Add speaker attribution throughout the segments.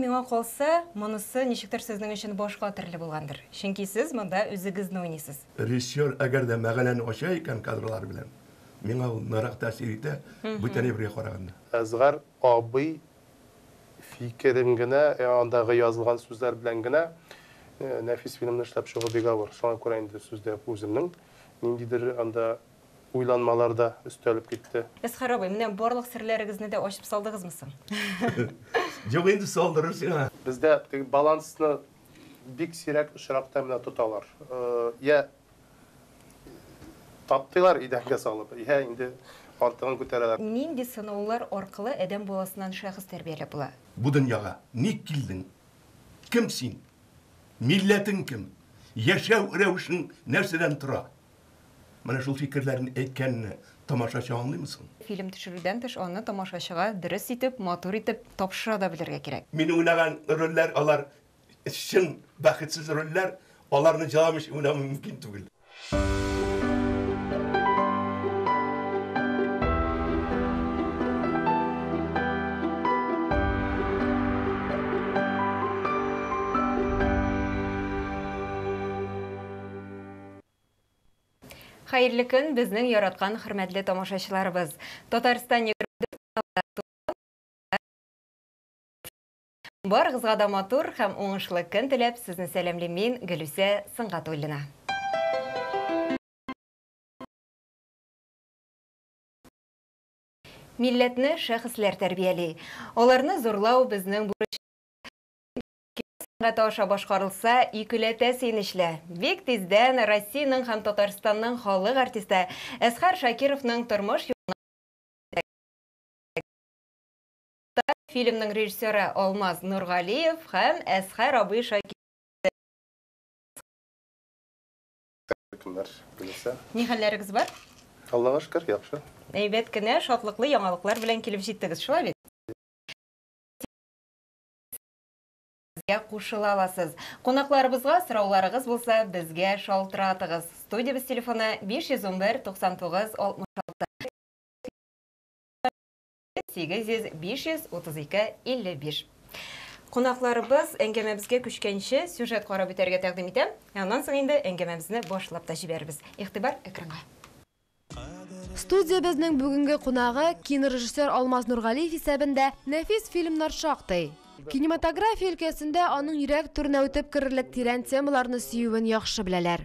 Speaker 1: Миңа калса, монысы ничектер сезнең өчен башка төрле булгандыр. Чөнки сез монда үзегезне уйныйсыз.
Speaker 2: Режиссер әгәр дә мәгънәне ача икән кадрлар белән, миңа ул ныграк тәэсир итә, бүтән әйбергә караганда.
Speaker 3: Әсгар абый фикерен генә, андагы язылган сүзләр белән генә нәфис фильмны эшләп чыгу бик авыр. Шуңа күрә инде сүздә үземнең ниндидер анда уйланмалар да өстәлеп китте.
Speaker 1: Әсхәр абый, менә барлык серләрегезне дә ачып салдыгызмы соң?
Speaker 2: Юк инде, салдырыр сиңа.
Speaker 3: Бездә теге балансны бик сирәк очракта менә тоталар. Я таптыйлар идәнгә салып, я инде артыгын күтәрәләр.
Speaker 1: Нинди сынаулар аркылы адәм баласыннан шәхес тәрбияләп була?
Speaker 2: Бу дөньяга ник килдең? Кем син? Милләтең кем? Яшәү рәвешең нәрсәдән тора? Менә шул фикерләрен әйткәнне тамашачы аңлыймы соң?
Speaker 1: Фильм төшерүдән тыш, аны тамашачыга дөрес итеп, матур итеп тапшыра да белергә кирәк.
Speaker 2: Мин уйнаган рольләр алар чын бәхетсез рольләр, аларны җыламыйча уйнау мөмкин түгел.
Speaker 1: Хәерле көн, безнең яраткан хөрмәтле тамашачыларыбыз. Татарстан Барыгызга да матур һәм уңышлы көн теләп, сезне сәламлим мин, Гөлүсә Сөнгатуллина. Милләтне шәхесләр тәрбияли. Аларны зурлау безнең бурыч. Сәнгате аша башкарылса, икеләтә сөенечле. Бик тиздән Россиянең һәм Татарстанның халык артисты Әсхар Шакировның тормыш юлына фильмның режиссеры Алмаз Нургалиев һәм Әсхар абый Шакиров.
Speaker 3: Кемнәр белсә.
Speaker 1: Ни хәлләрегез бар?
Speaker 3: Аллага шөкер, яхшы.
Speaker 1: Әйбәт кенә, шатлыклы яңалыклар белән килеп җиттегез, шулай бит? Кушыла аласыз. Кунакларыбызга сорауларыгыз булса, безгә шалтыратыгыз. Студиябез телефоны 511 99 66 800 532 55. Кунакларыбыз әңгәмәбезгә күчкәнче сюжет карап үтәргә тәкъдим итәм. Аннан соң инде әңгәмәбезне башлап та җибәрербез. Игътибар экранга.
Speaker 4: Студиябезнең бүгенге кунагы кинорежиссер Алмаз Нургалиев исәбендә нәфис фильмнар шактый. Кинематография өлкәсендә аның йөрәк түренә үтеп керерлек тирән темаларны сөюен яхшы беләләр.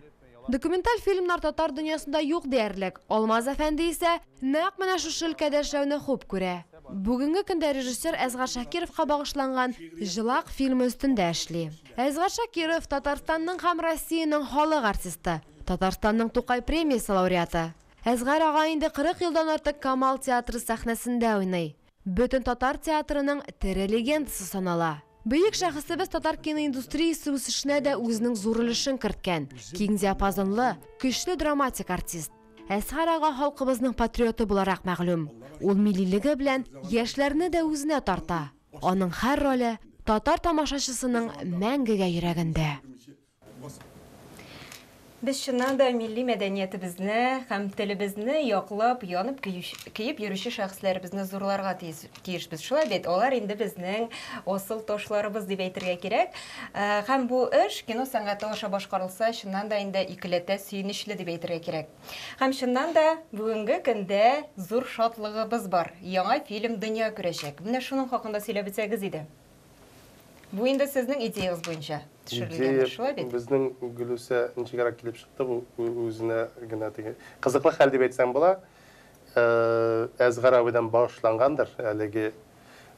Speaker 4: Документаль фильмнар татар дөньясында юк диярлек. Алмаз әфәнде исә нәкъ менә шушы өлкәдә эшләүне хуп күрә. Бүгенге көндә режиссер Әсгар Шакировка багышланган Җылак фильмы өстендә эшли. Әсгар Шакиров Татарстанның һәм Россиянең халык артисты, Татарстанның Тукай премиясе лауреаты. Әсгар ага инде 40 елдан артык Камал театры сәхнәсендә уйный. Бөтен татар театрының тере легендасы санала. Бөек шәхесебез татар киноиндустриясе үсешенә дә үзенең зур өлешен керткән. Киң диапазонлы, көчле драматик артист. Әсгар ага халкыбызның патриоты буларак мәгълүм. Ул миллилеге белән яшьләрне дә үзенә тарта. Аның һәр роле татар тамашачысының мәңгегә йөрәгендә.
Speaker 1: Без чыннан да милли мәдәниятебезне һәм телебезне яклап, янып көеп йөрүче шәхесләребезне зурларга тиешбез. Шулай бит, алар инде безнең асыл ташларыбыз дип әйтергә кирәк. Һәм бу эш кино сәнгате аша башкарылса, чыннан да инде икеләтә сөенечле дип әйтергә кирәк. Һәм чыннан да бүгенге көндә зур шатлыгыбыз бар. Яңа фильм дөнья күрәчәк. Менә шуның хакында сөйләп үтсәгез иде. Бу инде сезнең идеягыз буенча төшерелгәндер, шулай бит?
Speaker 3: Безнең Гөлүсә ничегрәк килеп чыкты, бу үзенә генә теге кызыклы хәл дип әйтсәң була. Әсгар абыйдан башлангандыр әлеге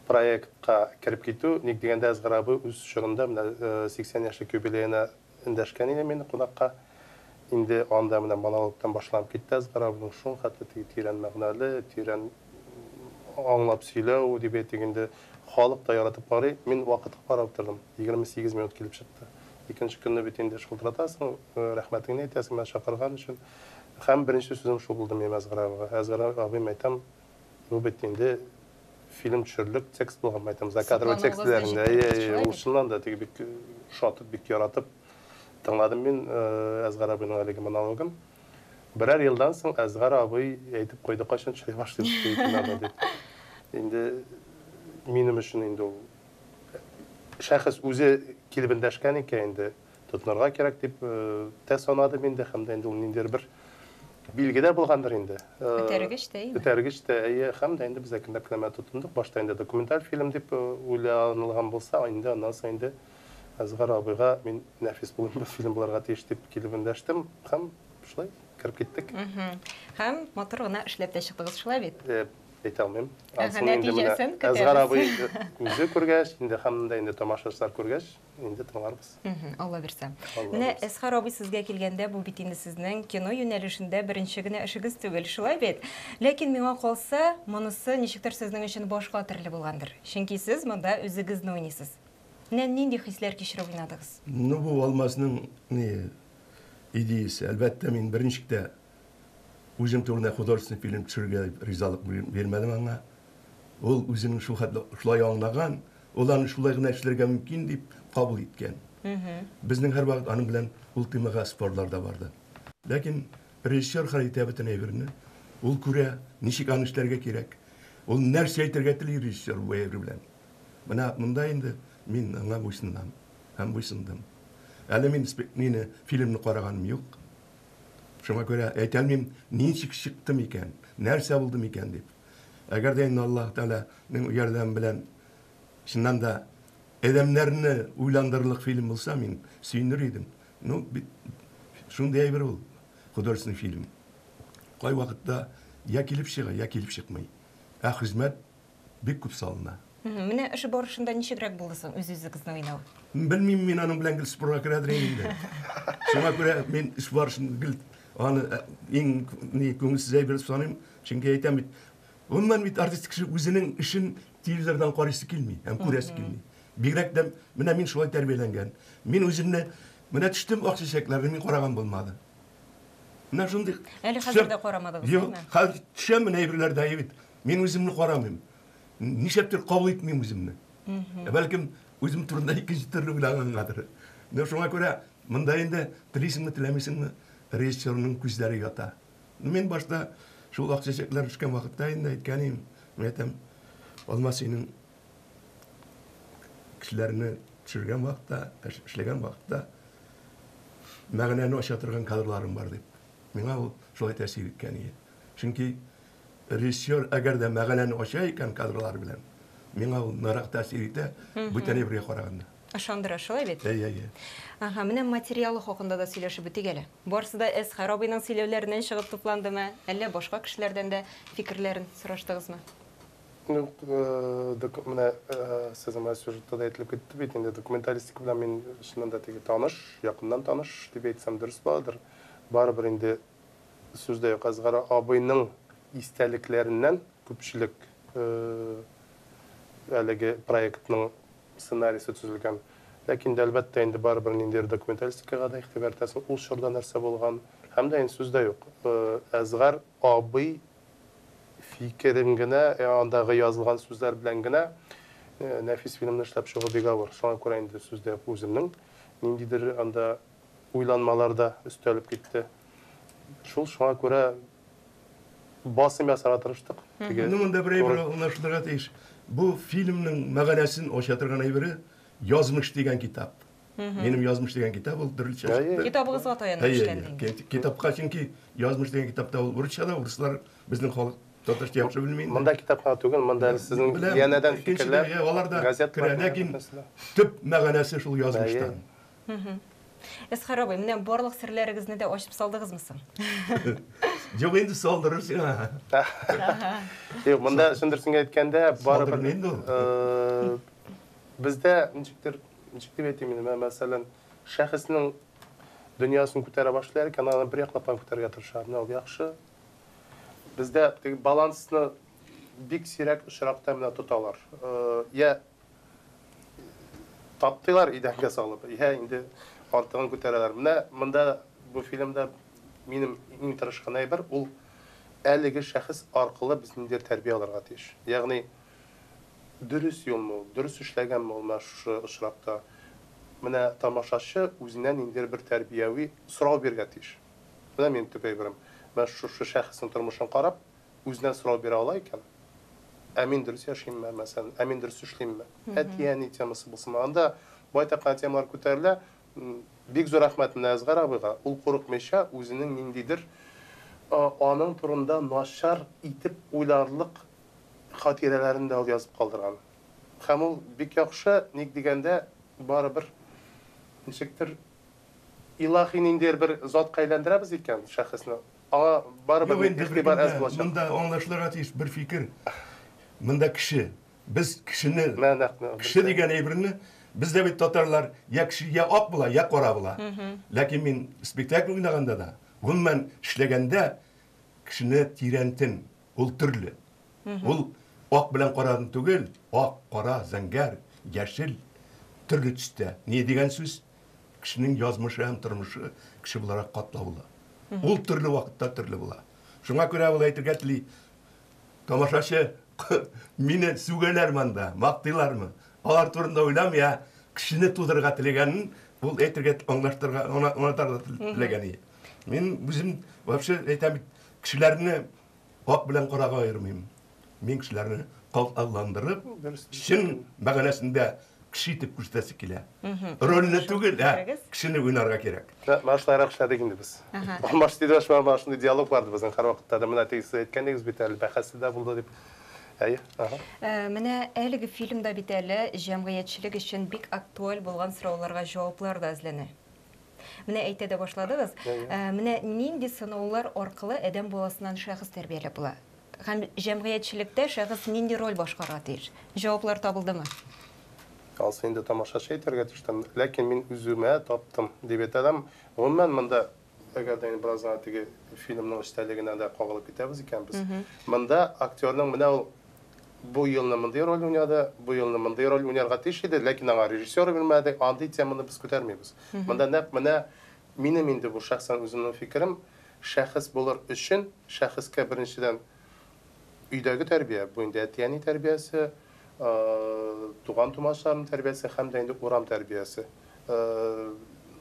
Speaker 3: проектка кереп китү. Ник дигәндә, Әсгар абый үз чорында менә 80 яшьлек юбилеена эндәшкән иде мине кунакка. Инде анда менә монологтан башланып китте Әсгар абыйның шул хәтле теге тирән мәгънәле, тирән аңлап сөйләү дип әйтик инде, халык та яратып карый. Мин вакытка карап утырдым, 28 минут килеп чыкты. Икенче көнне бит инде шылтыратасың, рәхмәтеңне әйтәсең, менә чакырган өчен. Һәм беренче сүзем шул булды минем Әсгар абыйга. Әсгар абыем әйтәм, бу бит инде фильм төшерерлек текст булган, әйтәм, закадровый текст диләр инде. Әйе, әйе, ул чыннан да теге бик ошатып, бик яратып тыңладым мин Әсгар абыйның әлеге монологын. Берәр елдан соң Әсгар абый әйтеп куйды, кайчан төшерә башлыйбыз кинода дип. Инде минем өчен инде ул Шәхес үзе килеп эндәшкән икән инде, тотынырга кирәк дип тә санадым инде, һәм дә инде ул ниндидер бер билге дә булгандыр инде.
Speaker 1: Этәргеч тә, әйеме?
Speaker 3: Этәргеч тә, әйе, һәм дә инде без әкренләп кенә менә тотындык. Башта инде документаль фильм дип уйланылган булса, инде аннан соң инде Әзгар абыйга мин нәфис фильм булырга тиеш дип килеп эндәштем һәм шулай кереп киттек.
Speaker 1: Һәм матур гына эшләп тә чыктыгыз, шулай бит?
Speaker 3: Әйтә алмыйм.
Speaker 1: Анысын инде менә
Speaker 3: Әзгар абый үзе күргәч, инде һәм дә инде тамашачылар күргәч, инде тыңларбыз.
Speaker 1: Алла бирсә. Менә Әзһар абый, сезгә килгәндә, бу бит инде сезнең кино юнәлешендә беренче генә эшегез түгел, шулай бит? Ләкин миңа калса, монысы ничектер сезнең өчен башка төрле булгандыр. Чөнки сез монда үзегезне уйныйсыз. Менә нинди хисләр кичереп уйнадыгыз?
Speaker 2: Ну, бу Алмазның ни идеясе. Әлбәттә, мин берничек тә үзем турында художественный фильм төшерергә дип ризалык бирмәдем аңа. Ул үзенең шул хәтле шулай аңлаган, ул аны шулай гына эшләргә мөмкин дип кабул иткән. Безнең һәрвакыт аның белән ул темага спорлар да барды. Ләкин режиссер хәл итә бөтен әйберне. Ул күрә, ничек аны эшләргә кирәк. Ул нәрсә әйтергә тели режиссер бу әйбер белән. Менә монда инде мин аңа буйсынам һәм буйсындым. Әле мин мине фильмны караганым юк. Шуңа күрә әйтә алмыйм, ничек чыктым икән, нәрсә булдым икән дип. Әгәр дә инде Аллаһ Тәгаләнең ярдәме белән чыннан да адәмнәрне уйландырырлык фильм булса, мин сөенер идем. Ну, бит шундый әйбер ул, художественный фильм. Кайвакытта я килеп чыга, я килеп чыкмый. Ә хезмәт бик күп салына.
Speaker 1: Менә эш барышында ничегрәк булды соң үз-үзегезне уйнау?
Speaker 2: Белмим, мин аның белән гел спорга керәдер инде. Шуңа күрә мин эш барышында гел аны иң ни күңелсез әйбер саныйм, чөнки әйтәм бит, гомумән бит артист кеше үзенең эшен телевизордан карыйсы килми һәм күрәсе килми. Бигрәк тә менә мин шулай тәрбияләнгән. Мин үземне менә төштем ак чәчәкләрне мин караган булмады. Менә шундый.
Speaker 1: Әле хәзер дә карамадыгыз,
Speaker 2: Юк, хәзер төшәм менә әйберләрдә бит. Мин үземне карамыйм. Нишләптер кабул итмим үземне. Ә бәлкем үзем турында икенче төрле уйлагангадыр. Менә шуңа күрә монда инде телисеңме, теләмисеңме, режиссерның күзләре ята. Мин башта шул ак чәчәкләр төшкән вакытта инде әйткән идем, мин әйтәм, Алмаз синең кешеләрне төшергән вакытта, эшләгән вакытта мәгънәне ача торган кадрларым бар дип. Миңа ул шулай тәэсир иткән иде. Чөнки режиссер әгәр дә мәгънәне ача икән кадрлар белән, миңа ул ныграк тәэсир итә, бүтән әйбергә караганда.
Speaker 1: Ышандыра, шулай бит?
Speaker 2: Әйе, әйе.
Speaker 1: Ага, менә материалы хакында да сөйләшеп үтик әле. Барысы да Әсхәр абыйның сөйләүләреннән чыгып тупландымы, әллә башка кешеләрдән дә фикерләрен сораштыгызмы?
Speaker 3: Ну, менә сезнең менә сюжетта да әйтелеп китте бит инде, документалистика белән мин чыннан да теге таныш, якыннан таныш дип әйтсәм дөрес буладыр. Барыбер инде сүз дә юк, Әзгар абыйның истәлекләреннән күпчелек әлеге проектның сценарийсы төзелгән. Ләкин дә, әлбәттә, инде барыбер ниндидер документалистикага да игътибар итәсең, ул чорда нәрсә булган. Һәм дә инде сүз дә юк, Әзгар абый фикерен генә, андагы язылган сүзләр белән генә нәфис фильмны эшләп чыгу бик авыр. Шуңа күрә инде сүз дә юк, үземнең ниндидер анда уйланмалар да өстәлеп китте. Шул шуңа күрә басым ясарга тырыштык. Теге
Speaker 2: Ну, монда бер әйбер аңлашылырга тиеш. Бу фильмның мәгънәсен ача торган әйбере Язмыш дигән китап. Минем Язмыш дигән китап ул төрлечә чыкты.
Speaker 1: Китабыгызга таянып эшләнде инде.
Speaker 2: Китапка, чөнки Язмыш дигән китапта ул урысча да, урыслар безнең халык татарча яхшы белми инде.
Speaker 3: Монда китап кына түгел, монда әле сезнең янәдән фикерләр,
Speaker 2: алар да керә, ләкин төп мәгънәсе шул язмыштан.
Speaker 1: Әсхәр абый, менә барлык серләрегезне дә ачып салдыгызмы соң?
Speaker 2: Юк инде, салдырыр сиңа.
Speaker 3: Юк, монда чын дөресен әйткәндә, барыбер бездә ничектер, ничек дип әйтим инде, мәсәлән, шәхеснең дөньясын күтәрә башлыйлар икән, аны бер яклап кына күтәрергә тырыша. Менә ул яхшы. Бездә теге балансны бик сирәк очракта менә тоталар. Я таптыйлар идәнгә салып, я инде артыгын күтәрәләр. Менә монда бу фильмда минем иң тырышкан әйбер ул әлеге шәхес аркылы без ниндидер тәрбия алырга тиеш. Ягъни дөрес юлмы ул, дөрес эшләгәнме ул менә шушы очракта? Менә тамашачы үзенә ниндидер бер тәрбияви сорау бирергә тиеш. Менә минем төп әйберем. Менә шушы шәхеснең тормышын карап, үзенә сорау бирә ала икән, Ә мин дөрес яшимме, мәсәлән, ә мин дөрес эшлимме? Әти-әни темасы булсынмы? Анда байтак кына темалар күтәрелә. Бик зур рәхмәт менә Әсгар абыйга. Ул курыкмыйча үзенең ниндидер аның турында начар итеп уйларлык хатирәләрен дә ул язып калдырган. Һәм ул бик яхшы, ник дигәндә, барыбер ничектер илаһи ниндидер бер затка әйләндерәбез икән шәхесне, аңа барыбер игътибар әз булачак.
Speaker 2: Монда аңлашылырга тиеш бер фикер. Монда кеше. Без кешене, кеше дигән әйберне, без дә бит татарлар я кеше я ак була, я кара була. Ләкин мин спектакль уйнаганда да, гомумән эшләгәндә кешене тирәнтен, ул төрле. Ул ак белән караны түгел, ак, кара, зәңгәр, яшел, төрле төстә. Ни дигән сүз? Кешенең язмышы һәм тормышы кеше буларак катлаулы. Ул төрле вакытта төрле була. Шуңа күрә ул әйтергә тели, тамашачы мине сүгәләрме анда, мактыйлармы? Алар турында уйламый, ә кешене тудырырга теләгәнен ул әйтергә, аңлаштырырга, аңлатырга теләгән. Мин үзем вообще әйтәм бит, кешеләрне ак белән карага аермыйм. Мин кешеләрне катлауландырып, чын мәгънәсендә кеше итеп күрсәтәсе килә. Рольне түгел, ә кешене уйнарга кирәк.
Speaker 3: Менә шулайрак эшләдек инде без. Алмаш дидәш, менә шундый диалог барды безнең һәрвакытта да. Менә теге сез әйткән идегез бит әле, бәхәсле дә булды дип. Әйе, ага.
Speaker 1: Менә әлеге фильмда бит әле җәмгыятьчелек өчен бик актуаль булган сорауларга җаваплар да эзләнә. Менә әйтә дә башладыгыз. Менә нинди сынаулар аркылы адәм баласыннан шәхес тәрбияләп була? Һәм җәмгыятьчелектә шәхес нинди роль башкарырга тиеш? Җаваплар табылдымы?
Speaker 3: Алсы инде тамашачы әйтергә тиеш. Ләкин мин үземә таптым дип әйтә алам. Гомумән монда әгәр дә инде бераз гына теге фильмның эчтәлегенә дә кагылып китәбез икән без. Монда актерның менә ул бу елны мондый роль уйнады, бу елны мондый роль уйнарга тиеш иде, ләкин аңа режиссер бирмәде. Андый теманы без күтәрмибез. Монда нәкъ менә минем инде бу шәхсән үземнең фикерем, шәхес булыр өчен шәхескә беренчедән өйдәге тәрбия, бу инде әти-әни тәрбиясе, туган тумашларның тәрбиясе һәм дә инде урам тәрбиясе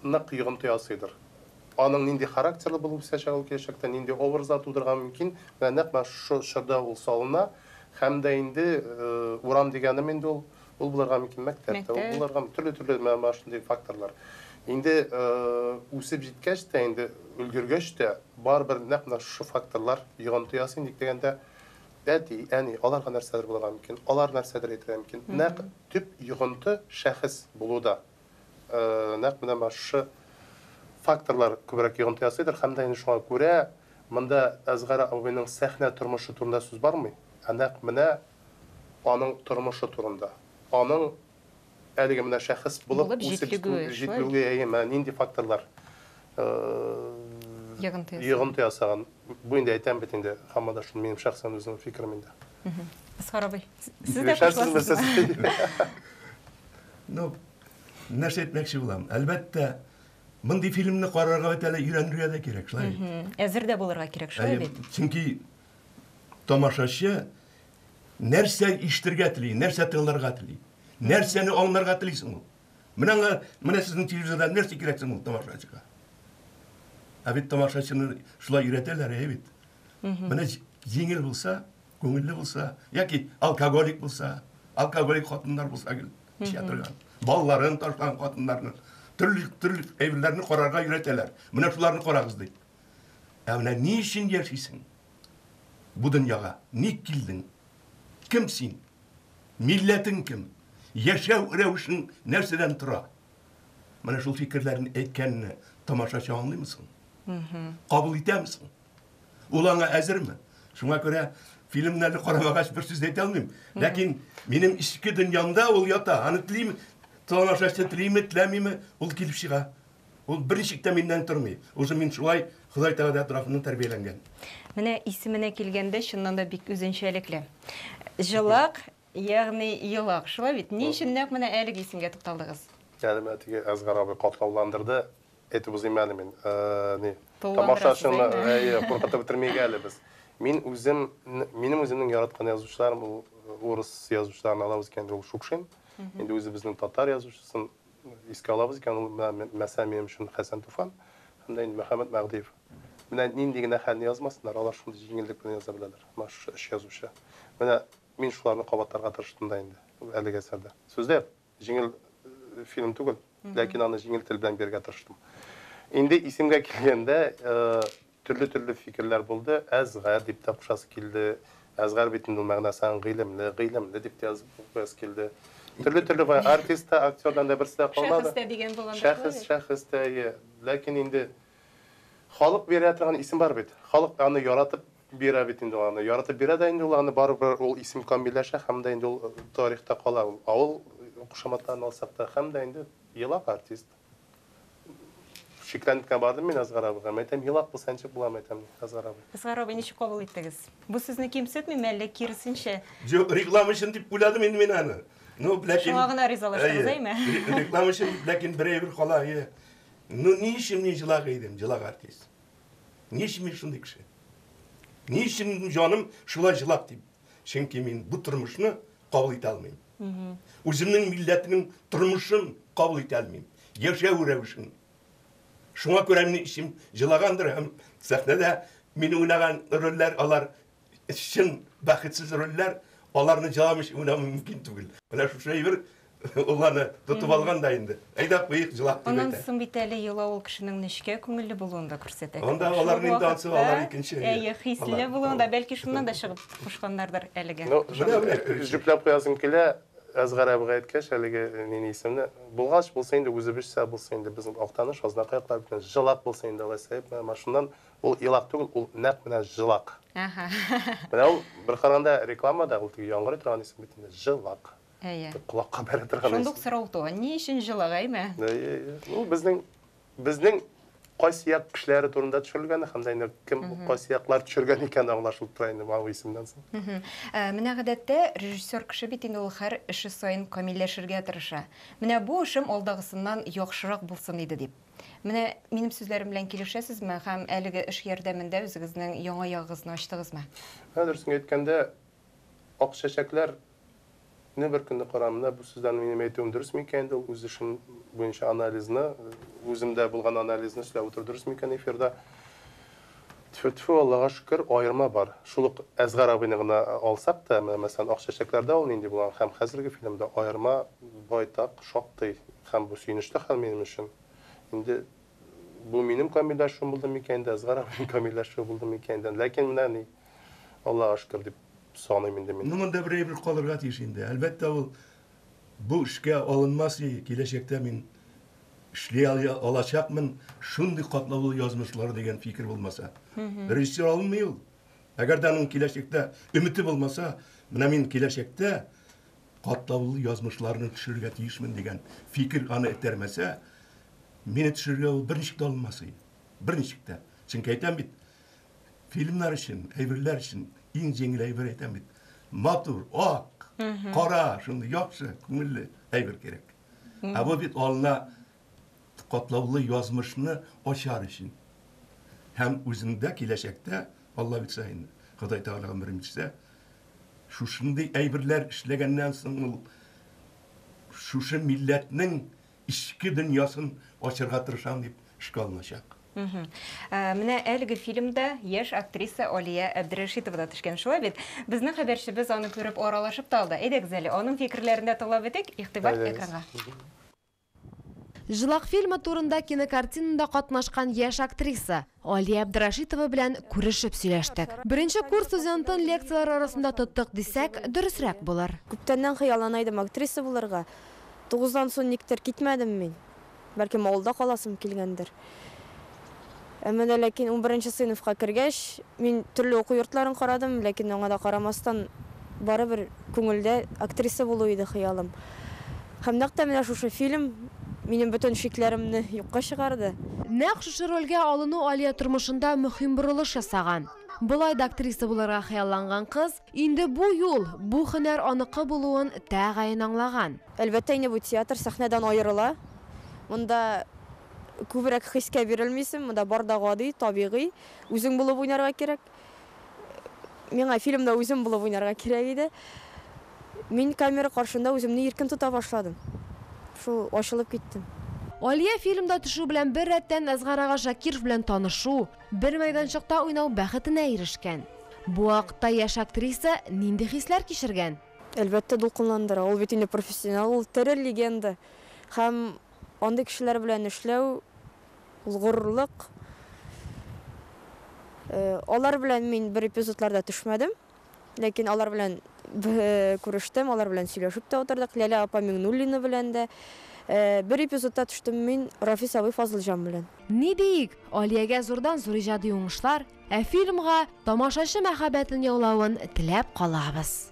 Speaker 3: нык йогынты ясыйдыр. Аның нинди характерлы булып үсәчәк ул киләчәктә, нинди образлар тудырырга мөмкин, менә нәкъ менә шушы чорда ул салына һәм дә инде урам дигәнем инде ул, ул булырга мөмкин мәктәптә, ул булырга төрле-төрле менә шундый факторлар. Инде үсеп җиткәч тә, инде өлгергәч тә, барыбер нәкъ менә шушы факторлар йогынты ясый, ник дигәндә, әти, әни, аларга нәрсәдер булырга мөмкин, алар нәрсәдер әйтергә мөмкин. Нәкъ төп йогынты шәхес булуда. Нәкъ менә шушы факторлар күбрәк йогынты ясыйдыр һәм дә инде шуңа күрә монда Әсгар абыйның сәхнә тормышы турында сүз бармый, ә нәкъ менә аның тормышы турында. Аның әлеге менә шәхес булып үсеп җитлегүе, әйе, менә нинди факторлар йогынты ясаган. Бу инде әйтәм бит инде, һаман да шул минем шәхсән үземнең фикерем инде.
Speaker 1: Әсгар абый, сез дә кушыласызмы?
Speaker 2: Ну, нәрсә әйтмәкче булам? Әлбәттә, мондый фильмны карарга бит әле өйрәнергә дә кирәк, шулай бит?
Speaker 1: Әзер дә булырга кирәк, шулай бит?
Speaker 2: Чөнки тамашачы нәрсә ишетергә тели, нәрсә тыңларга тели, нәрсәне аңларга телисең ул. Менә аңа, менә сезнең телевизордан нәрсә кирәк соң ул тамашачыга? Ә бит тамашачыны шулай өйрәтәләр, әйе бит? Менә җиңел булса, күңелле булса, яки алкоголик булса, алкоголик хатыннар булса гел эчә торган, балаларын ташлаган хатыннарны, төрле төрле әйберләрне карарга өйрәтәләр. Менә шуларны карагыз дип. Ә менә ни өчен яшисең? Бу дөньяга ник килдең? Кем син? Милләтең кем? Яшәү рәвешең нәрсәдән тора? Менә шул фикерләрне әйткәнне тамашачы аңлыймы соң? Кабул итәме соң? Ул аңа әзерме? Шуңа күрә фильмны әле карамагач бер сүз әйтә алмыйм. Ләкин минем эчке дөньямда ул ята. Аны телиме, тамашачы телиме, теләмиме, ул килеп чыга. Ул берничек тә миннән тормый. Уже мин шулай Ходай Тәгалә тарафыннан тәрбияләнгән.
Speaker 1: Менә исеменә килгәндә, чыннан да бик үзенчәлекле. Җылак, ягъни елак. Шулай бит? Ни өчен нәкъ менә әлеге исемгә тукталдыгыз?
Speaker 3: Әле менә теге Әсгар абый катлауландырды. Әйтеп узыйм әле мин. Ни, тамашачыны әйе, куркытып бетермик әле без. Мин үзем, минем үземнең яраткан язучыларым ул урыс язучыларын алабыз икән, ул Шукшин. Инде үзебезнең татар язучысын искә алабыз икән, ул мәсәлән, минем өчен Хәсән Туфан һәм дә инде Мөхәммәт Мәгъдиев. Менә нинди генә хәлне язмасыннар, алар шундый җиңеллек белән яза беләләр. Менә шушы өч язучы. Менә Мин шуларны кабатларга тырыштым да инде әлеге әсәрдә. Сүздә җиңел фильм түгел, ләкин аны җиңел тел белән бирергә тырыштым. Инде исемгә килгәндә, төрле-төрле фикерләр булды. Әзгар дип тә кушасы килде. Әзгар бит инде ул мәгънәсе аның гыйлемле, гыйлемле дип тә язып куясы килде. Төрле-төрле артист та, актердан да берсе дә калмады.
Speaker 1: Шәхес тә дигән булгандыр.
Speaker 3: Шәхес, шәхес тә, ләкин инде халык бирә торган исем бар бит. Халык аны яратып бирә бит инде аны. Яратып бирә дә инде ул аны, барыбер ул исем камилләшә һәм дә инде ул тарихта кала. Ул авыл кушаматларын алсак та, һәм дә инде елак артист. Шикләнеп кенә бардым мин Әзгар абыйга. Мин әйтәм, елак булса ничек була, мин әйтәм, Әзгар абый.
Speaker 1: Әзгар абый, ничек кабул иттегез? Бу сүзне кимсетмиме, әллә киресенчә?
Speaker 2: Юк, реклама өчен дип уйладым инде мин аны. Ну, ләкин
Speaker 1: Шуңа гына ризалаштыгыз, әйме?
Speaker 2: Реклама өчен дип, ләкин бер әйбер кала, әйе. Ну, ни өчен мин җылак идем, җылак артист? Ни өчен мин шундый кеше? Ни өчен җаным шулай җылак дип? Чөнки мин бу тормышны кабул итә алмыйм. Үземнең милләтнең тормышын кабул итә алмыйм. Яшәү рәвешен. Шуңа күрә минем эчем җылагандыр һәм сәхнәдә мин уйнаган рольләр, алар чын бәхетсез рольләр, аларны җыламыйча уйнау мөмкин түгел. Менә шушы әйбер ул аны тотып алган да инде. Әйдә куйыйк, җылак дип
Speaker 1: Аннан
Speaker 2: әйтә.
Speaker 1: соң бит әле елау ул кешенең нечкә күңелле булуын да күрсәтә.
Speaker 2: Анда
Speaker 1: Шул
Speaker 2: аларның инде ансы,
Speaker 1: вакытта,
Speaker 2: алар икенче.
Speaker 1: Әйе, хисле
Speaker 2: Алар,
Speaker 1: булуын да,
Speaker 2: алар.
Speaker 1: бәлки шуннан да чыгып кушканнардыр әлегә.
Speaker 3: Ну,
Speaker 2: Менә,
Speaker 3: җөпләп куясым килә, Әзгар абыйга әйткәч, әлеге нинди исемне, булгач булса инде, үзебезчә булса инде, безнең Актаныш, Азнакай яклары белән җылак булса инде, алайса, менә шуннан ул елак түгел, ул нәкъ менә җылак.
Speaker 1: Ага.
Speaker 3: Менә ул бер караганда рекламада ул теге яңгырый торган исем бит инде, җылак.
Speaker 1: Әйе.
Speaker 3: Колакка бәрә торган
Speaker 1: Шундук
Speaker 3: исем.
Speaker 1: сорау туа. Ни өчен җылак, әйме?
Speaker 3: Әйе, әйе. Ну, безнең кайсы як кешеләре турында төшерелгән һәм дә инде кем кайсы яклар төшергән икәне аңлашылып тора инде бу исемнән соң.
Speaker 1: Менә гадәттә режиссер кеше бит инде ул һәр эше саен камилләшергә тырыша. Менә бу эшем алдагысыннан яхшырак булсын иде дип. Менә минем сүзләрем белән килешәсезме һәм әлеге эш ярдәмендә үзегезнең яңа ягыгызны ачтыгызмы?
Speaker 3: Дөресен әйткәндә, Ак чәчәкләр не бер көнне карам, менә бу сүзләрне минем әйтүем дөрес микән инде, ул үз эшем буенча анализны, үземдә булган анализны сөйләп утыру дөрес микән эфирда. Тфү-тфү, Аллага шөкер, аерма бар. Шул ук Әзгар абыйны гына алсак та, менә мәсәлән, Ак чәчәкләрдә ул нинди булган һәм хәзерге фильмда аерма байтак, шактый, һәм бу сөенечле хәл минем өчен. Инде бу минем камилләшүем булды микән инде, Әзгар абыйның камилләшүе булды микән инде. Ләкин менә ни, Аллага шөкер дип саныйм инде мин.
Speaker 2: Ну, монда бер әйбер калырга тиеш инде. Әлбәттә, ул бу эшкә алынмас, киләчәктә мин эшли алачакмын, шундый катлаулы язмышлар дигән фикер булмаса. Режиссер алынмый ул. Әгәр дә аның киләчәктә өмете булмаса, менә мин киләчәктә катлаулы язмышларны төшерергә тиешмен дигән фикер аны этәрмәсә, мине төшерергә ул берничек тә алынмас иде. Берничек тә. Чөнки әйтәм бит, фильмнар өчен, әйберләр өчен иң җиңел әйбер әйтәм бит. Матур, ак, кара, шундый яхшы, күңелле әйбер кирәк. Ә бу бит алына катлаулы язмышны ачар өчен. Һәм үзеңдә киләчәктә, Алла бирсә инде, Ходай Тәгалә гомерен бирсә, шушындый әйберләр эшләгәннән соң ул шушы милләтнең эчке дөньясын ачарга тырышам дип эшкә алыначак.
Speaker 1: Менә әлеге фильмда яшь актриса Алия Әбдрәшитова да төшкән, шулай бит? Безнең хәбәрчебез аны күреп аралашып та алды. Әйдәгез әле, аның фикерләрен дә тыңлап үтик. Игътибар экранга.
Speaker 4: Җылак фильмы турында кинокартинада катнашкан яшь актриса Алия Әбдрәшитова белән күрешеп сөйләштек. Беренче курс студентын лекцияләр арасында тоттык дисәк, дөресрәк булыр.
Speaker 5: Күптәннән хыяллана идем актриса булырга. 9-дан соң никтер китмәдем мин. Бәлкем авылда каласым килгәндер. Әмма дә ләкин 11 сыйныфка кергәч, мин төрле уку йортларын карадым, ләкин аңа да карамастан барыбер күңелдә актриса булу иде хыялым. Һәм нәкъ тә менә шушы фильм минем бөтен шикләремне юкка чыгарды.
Speaker 4: Нәкъ шушы рольгә алыну Алия тормышында мөһим борылыш ясаган. Болай да актриса булырга хыялланган кыз инде бу юл, бу һөнәр аныкы булуын тәгаен аңлаган.
Speaker 5: Әлбәттә инде бу театр сәхнәдән аерыла. Монда күбрәк хискә бирелмисең, монда бар да гади, табигый, үзең булып уйнарга кирәк. Миңа фильмда үзем булып уйнарга кирәк иде. Мин камера каршында үземне иркен тота башладым. Шул ачылып киттем.
Speaker 4: Алия фильмда төшү белән бер рәттән Әзгар ага Шакиров белән танышу, бер мәйданчыкта уйнау бәхетенә ирешкән. Бу вакытта яшь актриса нинди хисләр кичергән?
Speaker 5: Әлбәттә, дулкынландыра. Ул бит инде профессионал, ул тере легенда. Һәм андый кешеләр белән эшләү ул горурлык. Алар белән мин бер эпизодларда төшмәдем. Ләкин алар белән күрештем, алар белән сөйләшеп тә утырдык. Ләлә апа Миңнуллина белән дә. Бер эпизодта төштем мин Рафис абый Фазылҗан белән.
Speaker 4: Ни диик, Алиягә зурдан-зур иҗади уңышлар, ә фильмга тамашачы мәхәббәтен яулавын теләп калабыз.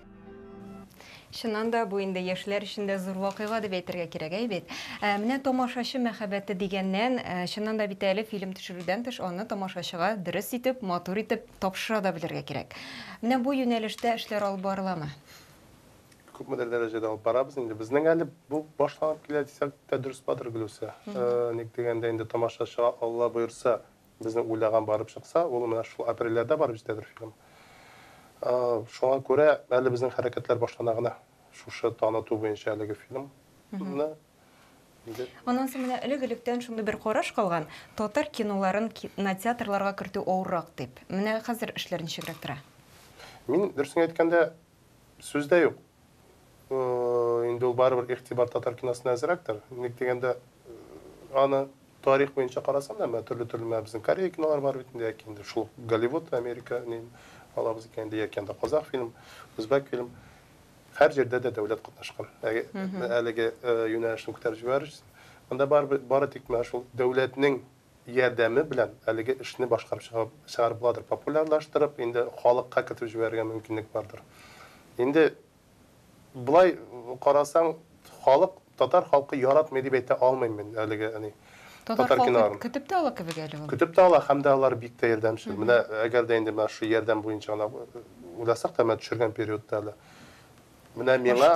Speaker 1: Чыннан да, бу инде яшьләр өчен дә зур вакыйга дип әйтергә кирәк, әй бит. Менә тамашачы мәхәббәте дигәннән, чыннан да бит әле фильм төшерүдән тыш аны тамашачыга дөрес итеп, матур итеп тапшыра да белергә кирәк. Менә бу юнәлештә эшләр алып барыламы?
Speaker 3: Күпмедер дәрәҗәдә алып барабыз инде. Безнең әле бу башланып килә дисәк тә дөрес бадыр, Гөлүсә. Ник дигәндә инде тамашачыга Алла боерса, безнең уйлаган барып чыкса, ул менә шул апрельләрдә барып җитәдер фильм. Шуңа күрә әле безнең хәрәкәтләр башлана гына. Шушы таныту буенча әлеге фильмны.
Speaker 1: Аннан соң менә элек-электән шундый бер караш калган, татар киноларын кинотеатрларга кертү авыррак дип. Менә хәзер эшләр ничегрәк тора?
Speaker 3: Мин дөресен әйткәндә, сүз дә юк. Инде ул барыбер игътибар татар киносына әзрәктер. Ник дигәндә, аны тарих буенча карасам да, менә төрле-төрле менә безнең Корея кинолары бар бит инде, яки инде шул Голливуд, Америка ни алабыз икән инде, яки анда казах фильм, үзбәк фильм. Һәр җирдә дә дәүләт катнашкан. Әлеге юнәлешне күтәреп җибәрер өчен. Монда бары тик менә шул дәүләтнең ярдәме белән әлеге эшне башкарып чыгарып буладыр, популярлаштырып, инде халыкка кертеп җибәрергә мөмкинлек бардыр. Инде болай карасаң, халык, татар халкы яратмый дип әйтә алмыйм мин әлеге әни.
Speaker 1: Татар халкы көтеп тә ала кебек әле ул.
Speaker 3: Көтеп тә ала һәм дә алар бик тә ярдәмчел. Менә әгәр дә инде менә шу ярдәм буенча гына уйласак та, менә төшергән периодта әле. Менә миңа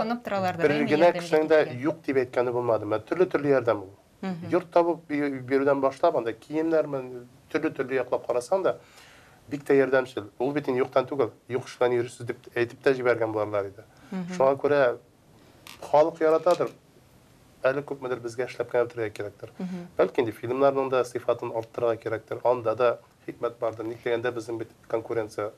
Speaker 3: бер генә кешенең дә юк дип әйткәне булмады. Менә төрле-төрле ярдәм ул. Йорт табып бирүдән башлап, анда киемнәр, төрле-төрле яклап карасаң да, бик тә ярдәмчел. Ул бит инде юктан түгел, юк эш белән йөрисез дип әйтеп тә җибәргән буларлар иде. Шуңа күрә халык яратадыр. Әле күпмедер безгә эшләп кенә бетерергә кирәктер. Бәлки инде фильмнарның да сыйфатын арттырырга кирәктер. Анда да хикмәт бардыр. Ник дигәндә безнең бит конкуренция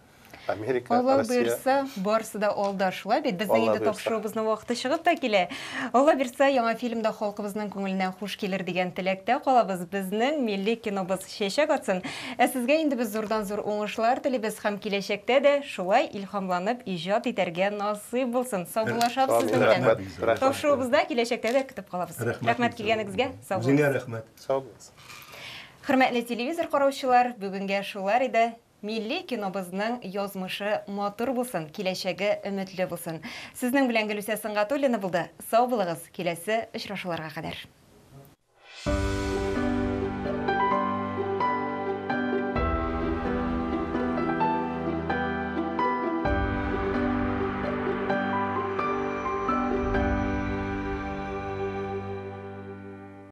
Speaker 3: Америка,
Speaker 1: Алла
Speaker 3: Россия.
Speaker 1: Бирса, барысы да алда шулай бит. Безнең
Speaker 3: Алла
Speaker 1: инде
Speaker 3: бирса.
Speaker 1: тапшыруыбызның вакыты чыгып та килә. Алла бирса, яңа фильмда халкыбызның күңеленә хуш килер дигән теләктә калабыз. Безнең милли кинобыз чәчәк атсын. Ә сезгә инде без зурдан-зур уңышлар телибез һәм киләчәктә дә шулай илһамланып иҗат итәргә насыйп булсын. Саубуллашабыз сезнең белән.
Speaker 3: Рәхмәт.
Speaker 1: Тапшыруыбызда киләчәктә дә көтеп калабыз. Рәхмәт килгәнегезгә. Сау булыгыз.
Speaker 2: Үзеңә рәхмәт.
Speaker 3: Сау булыгыз.
Speaker 1: Хөрмәтле телевизор караучылар, бүгенгә шулар иде. Милли кинобызның язмышы матур булсын, киләчәге өметле булсын. Сезнең белән Гөлүсә Сөнгатуллина булды. Сау булыгыз, киләсе очрашуларга кадәр.